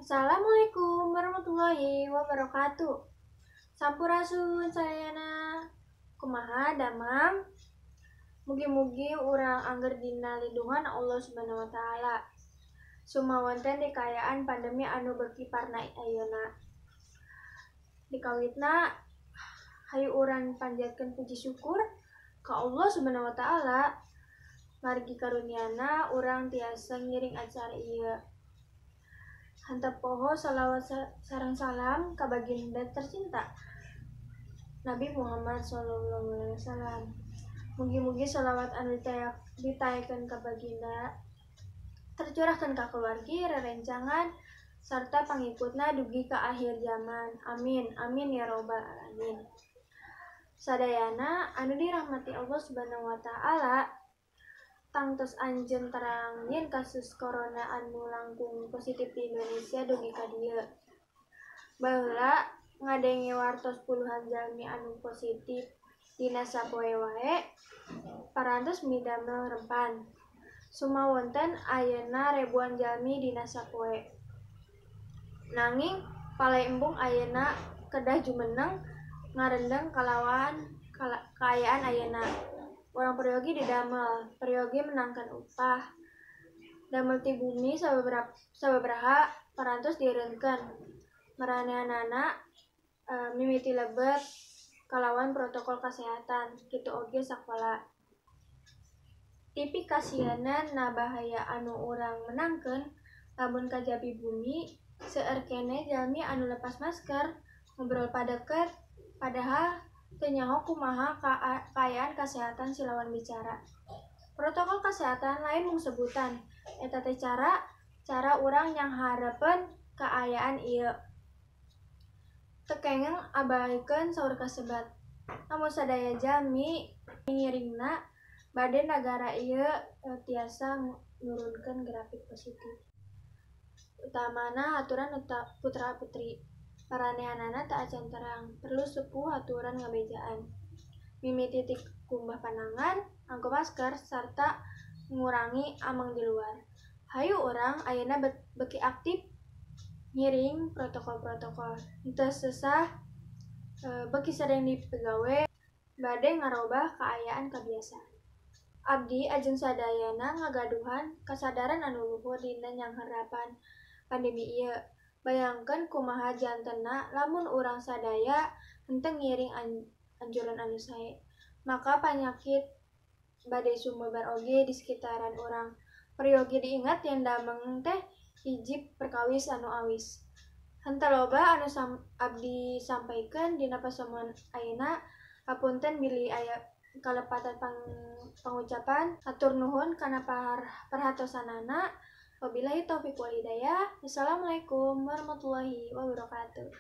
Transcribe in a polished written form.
Assalamualaikum warahmatullahi wabarakatuh. Sampurasun sadayana. Kumaha damang? Mugi-mugi urang angger dina lindungan Allah Subhanahu wa taala. Sumawonten dikaayaan pandemi anu beuki parna ayeuna. Dikawitna hayu urang panjatkeun puji syukur ka Allah Subhanahu wa taala margi karuniana urang tiasa ngiring acara ieu. Henteu poho salawat sareng salam ka baginda tercinta Nabi Muhammad sallallahu alaihi wasallam. Mugi-mugi salawat anu ditaekeun ka baginda tercurahkeun ka keluargi, rerencangan, sarta pangikutna dugi ka akhir zaman. Amin amin ya robbal alamin. Sadayana anu dirahmati Allah Subhanahu wa taala, tangtos anjeun terang yen kasus corona anu langkung positif di Indonesia dugi ka dieu. Baheula ngadenge wartos puluhan jalmi anu positif dina sapoe wae, parantos midamel rempan. Sumawonten ayeuna ribuan jalmi dina sapoe. Nanging palai embung ayeuna kedah jumeneng ngarendeng kalawan kaayaan ayeuna. Urang peryogi didamel, peryogi menangkeun upah. Damel ti bumi sababaraha parantos dieureunkeun. Maranehanana mimiti lebet kalawan protokol kasehatan, kitu oge sakola. Tipikasieunna na bahaya anu urang menangkeun lamun kajabi bumi, seueur keneh jalmi anu lepas masker, ngobrol padeket, padahal teu nyaho kumaha kaayaan kasehatan si lawan bicara. Protokol kasehatan lain mung sebutan, eta teh cara urang nyanghareupeun kaayaan ieu. Teu kengeng abaikeun saur kasebat. Lamun sadaya jalmi ngiringna, bade nagara ieu tiasa nurunkeun grafik positif. Utamana haturan putra putri. Paranehanana teu acan terang, perlu sepuh haturan ngabejaan. Mimiti ti kumbah panangan, nganggo masker, sarta ngurangi ameng di luar. Hayu urang ayeuna beuki aktif ngiring protokol-protokol. Henteu sesah beuki sering dipegawe bade ngarobah kaayaan kabiasaan. Abdi ajeng sadayana ngagaduhan kasadaran anu luhur dina nyangharapan pandemi ieu. Bayangkeun kumaha jantenna lamun urang sadaya henteu ngiring anjuran anu sae. Maka panyakit bade sumebar oge di sekitaran urang. Peryogi diingat yen dameng teh hiji perkawis anu awis. Henteu loba anu abdi sampaikeun dina pasamuan ayeuna. Hapunten bilih aya kalepatan pangucapan. Hatur nuhun kana perhatosanana. Wabillahi taufiq wal hidayah. Wassalamualaikum warahmatullahi wabarakatuh.